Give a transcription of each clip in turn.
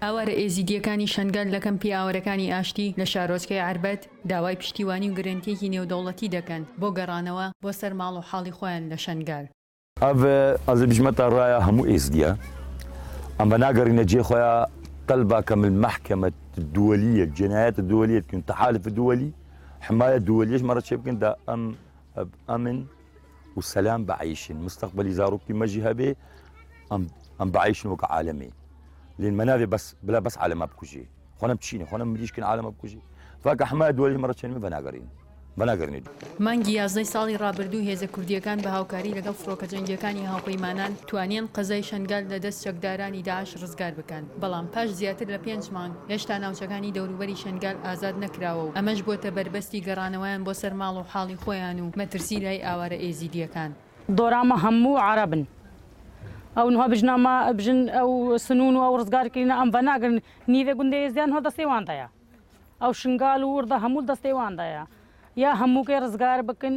ئاوارە ئێزیدییەکانی شەنگال لە کەمپی ئاوارەکانی ئاشتی لە شارۆچکەی عەربەت داوای پشتیوانی و گرەنتییەکی نێودەوڵەتی دەکەن بۆ گەڕانەوە بۆ سەر ماڵ و حاڵی خۆیان لە شەنگال. ئەڤ ئەز بژمە تا ڕایا هەموو ئێزدیە ئەم ڤەناگەڕینە جێ خۆیا تەلبا کە مل مەحکەمە دووەلیە جنایەت دووەلیە بکەن تەحالف دووەلی حمایە دووەلیەش مەڕە چێ بکەن دا ئەم ئەمن و سەلام بعیشن مستقبلی زاروکی مەژی هەبێ ئەم ئەم بعیشن وەک عالەمێ لین مەناوێ بەس بلا بەس عالەما بکوژێ خۆنم چینە خۆنم مریشکن عالەمە بکوژێ فاکە حمایە دووەلی مەڕە چێن ڤەناگەڕین مانگی یازدەی ساڵی ڕابردوو هێزە کوردییەکان بە هاوکاری لەگەڵ فڕۆکە جەنگییەکانی هاوپەیمانان توانیان قەزای شەنگال لە دەست چەکدارانی داعش ڕزگار بکەن، بەڵام پاش زیاتر لە پێنج مانگ هێشتا ناوچەکانی دەوروبەری شەنگال ئازاد نەکراوە و ئەمەش بۆتە بەربەستی گەڕانەوەیان بۆ سەر ماڵ و حاڵی خۆیان و مەترسی لای ئاوارە ئێزیدییەکان. دۆرامە هەموو عەرەبن ئەو نها بژنە ما بژن ئەو سنون و ئەو ڕزگار کردنە ئەم ڤەناگرن نیڤێ گوندێ ئێزدیان هەڵ دەستێ واندایە. ئەو شنگال و وردە هەموو دەستێ واندایە یا هەمووکەی ڕزگار بکن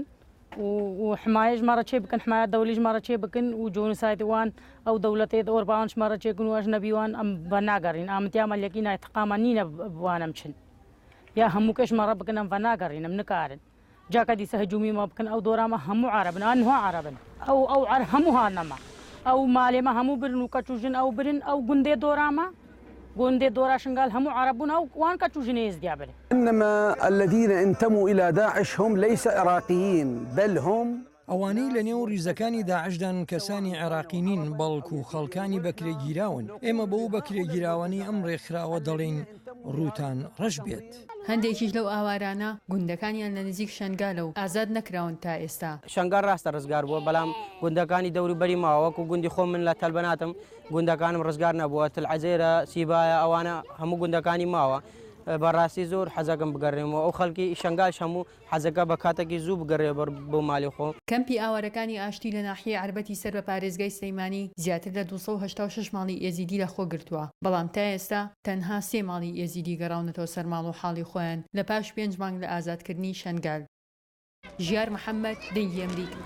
و حمایەش مەڕە چێ بکن حمایە دەولیش مەڕە چێ بکن و جۆنسایت وان ئەو دەولەتێت ئۆرباوانش مەڕە چێ کن و ئەژنەبی وان ئەم بە ناگەڕین ئامتیا مەلەکی نایتقامان نینە بوانم چن یا هەمووکەش مەڕە بکن ئەم ڤە ناگەڕین ئەم نکارن. جا کە دیسە هجومی مە بکەن ئەو دۆرامە هەموو عەرەبن ئەنها عەرەبن ئەو ئەو عەر هەموو هانەمە ئەو مالێمە هەموو برن و کەچ و ژن ئەو برن ئەو گوندێ دۆرامە گوندێ دۆرا شنگال هەموو عەرەب بوون ئەو وان کەچ و ژنێ ئێزدیا برن. انما الذین انتموا الی داعش هم لیس عراقیین بل هم. ئەوانەی لەنێو ڕیزەکانی داعشدان کەسانی عێراقی نین، بەڵکو خەڵکانی بەکرێگیراون، ئێمە بەو بەکرێگیراوانەی ئەم ڕێکخراوە دەڵێین ڕووتان ڕەش بێت. هەندێکیش لەو ئاوارانە گوندەکانیان لە نزیک شەنگالە و ئازاد نەکراون تا ئێستا. شەنگال ڕاستە ڕزگار بووە، بەڵام گوندەکانی دەوروبەری ماوە، وەکو گوندی خۆم من لە تەلبەناتم گوندەکانم ڕزگار نەبووە، تلعەزێرە، سیبایە ئەوانە هەموو گوندەکانی ماوە، بەڕاستی زۆر حەزەکەم بگەڕێمەوە، ئەو خەڵکی شەنگالش هەموو حەزەکا بە کاتەکی زوو بگەڕێ بۆ مالی خۆ. کەمپی ئاوارەکانی ئاشتی لە ناحیەی عەربەتی سەر بە پارێزگای سلێمانی زیاتر لە 286 ماڵی ئێزیدی لە خۆ گرتووە، بەڵام تا ئێستا تەنها سێ ماڵی ئێزیدی گەڕاونەتەوە سەر ماڵ و حاڵی خۆیان لە پاش پێنج مانگ لە ئازادکردنی شەنگال. ژیار محەمەد، دەنگی ئەمریکا.